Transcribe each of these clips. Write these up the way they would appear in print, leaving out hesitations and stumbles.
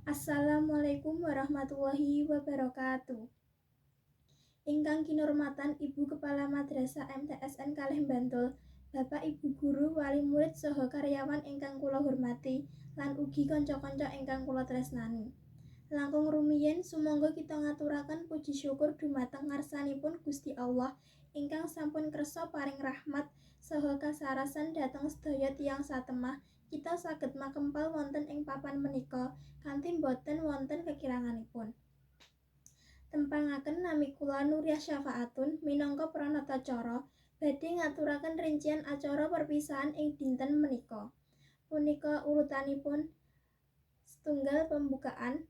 Assalamualaikum warahmatullahi wabarakatuh. Ingkang kinurmatan Ibu Kepala Madrasah MTSN Kalih Bantul, Bapak Ibu guru, wali murid saha karyawan ingkang kula hormati, lan ugi kanca-kanca ingkang kula tresnani. Langkung rumiyin sumangga kita ngaturaken puji syukur dumateng ngarsanipun Gusti Allah ingkang sampun kersa paring rahmat saha kasarasan dhateng sedaya tiyang satemah, kita saged makempal wonten ing papan menika kanthi boten wonten kekiranganipun. Tempangaken, nami kula Nuriyah Syafaatun minangka pranatacara badhe ngaturaken rincian acara perpisahan ing dinten menika. Punika urutanipun: setunggal, pembukaan,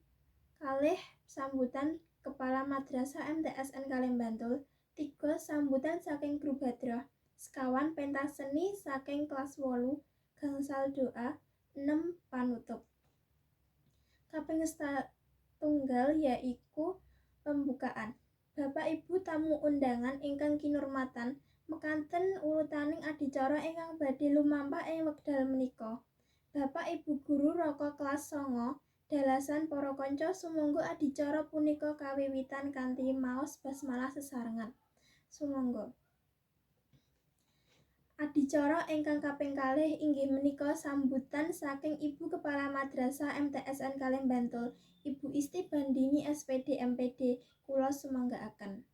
kalih, sambutan Kepala Madrasah MTSN Kalih Bantul, tiga, sambutan saking grup hadroh, 4, pentas seni saking kelas 8, gangsal, doa, 6, panutup. Kaping setunggal yaiku pembukaan. Bapak Ibu tamu undangan ingkang kinurmatan, mekaten urutaning adicara ingkang badhe lumampah ing wekdal menika. Bapak Ibu guru raka kelas 9, dalasan para kanca, sumangga adicara punika kawiwitan kanthi maos basmalah sesarengan. Sumangga. Adicara ingkang kaping kalih inggih menika sambutan saking Ibu Kepala Madrasah MTSN Kalih Bantul, Ibu Isti Bandini S.Pd M.Pd, kula sumanggaaken.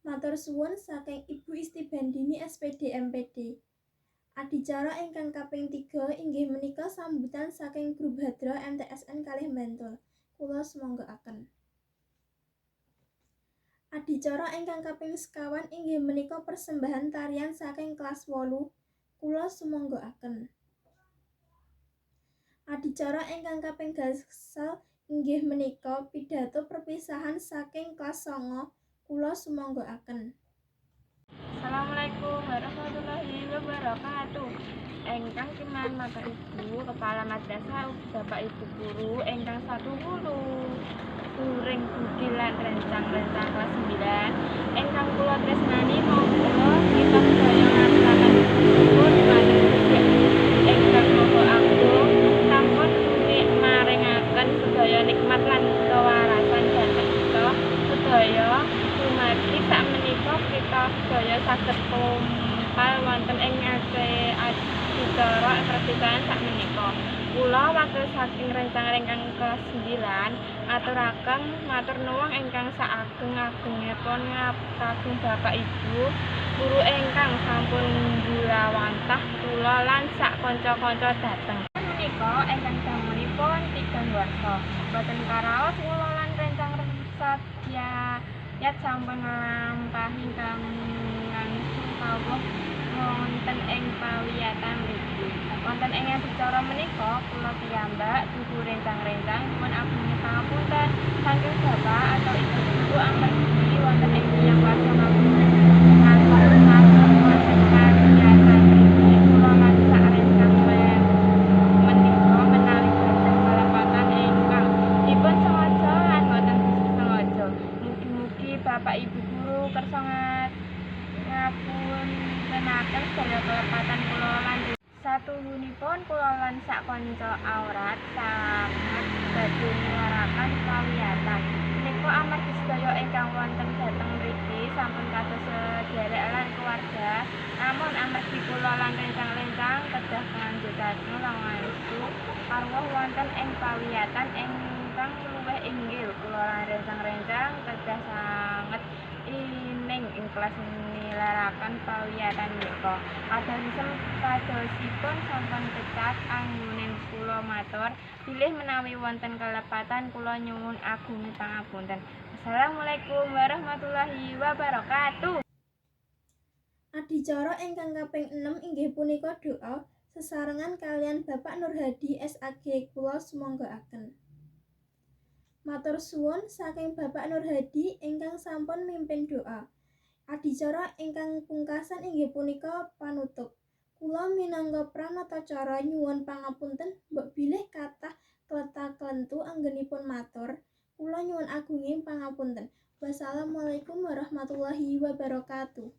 Matur suwun saking Ibu Isti Bandini S.Pd M.Pd. Adicara ingkang kaping tiga inggih menika sambutan saking grup hadroh MTSN Kalih Bantul. Kula sumanggaaken. Adicara ingkang kaping 4 inggih menika persembahan tarian saking kelas 8. Kula sumanggaaken. Adicara ingkang kaping gangsal inggih menika pidato perpisahan saking kelas 9. Kula sumanggaaken. Assalamualaikum warahmatullahi wabarakatuh. Engkang kiman Bapak Ibu Kepala Madrasah, Bapak Ibu guru engkang satu luhuring budi lan rencang-rencang kelas 9 engkang kula tresnani, monggo kita sedaya ngaturaken syukur dumateng Gusti ingkang Maha Agung sampun maringaken sedaya nikmat lan kewarasan dhateng kita sedaya, dumargi sakmenika kita sedaya saged kumpal wonten ing adicara perpisahan sakmenika. Kula wakil saking rencang-rencang kelas 9 ngaturaken matur nuwun ingkang saageng-agengipun kagem Bapak Ibu guru ingkang sampun nggulawantah kula lan sak kanca-kanca dhateng. Menika ingkang dangunipun 3 warsa. Boten karaos kula lan rencang sadaya sampun nglampahi ingkang langsung kawruh wonten ing pawiyatan mriki. Wonten ing adicara menika kula piyambak dudu rencang-rencang nyuwun agunge pangapunten saking bapak atau ibu guru amargi wonten ing tiyang warsa ngatur wonten pawiyatan mriki kula lan sak rencang menika menawi gadah kalepatan ingkang dipun sengaja lan boten disengaja. Mugi-mugi bapak ibu guru kersa ngapuntenaken sedaya kelepatan kula lan satuhunipun kula lan sak kanca awrat sanget badhe nilaraken pawiyatan. Menika amargi sedaya ingkang wonten dhateng mriki sampun kados sedherek lan keluarga, namun amargi kula lan rencang-rencang kedah nglanjutaken langsu karwuh wonten ing pawiyatan ingkang luwih inggil, kula lan rencang-rencang kedah sanget ining ikhlas nilaraken pawiyatan menika. Kadosipun sampun kecat anggoning kula matur, bilih menawi wonten kelepatan kula nyuwun agunge pangapunten. Wassalamualaikum warahmatullahi wabarakatuh. Adicara ingkang kaping 6 inggih punika doa sesarengan kaliyan Bapak Nurhadi S.Ag, kula sumanggaaken. Matur suwun saking Bapak Nurhadi ingkang sampun mimpin doa. Adicara ingkang pungkasan inggih punika panutup. Kula minangka pranatacara nyuwun pangapunten mbok bilih kathah klenta-klentu anggenipun matur. Kula nyuwun agunging pangapunten. Wassalamualaikum warahmatullahi wabarakatuh.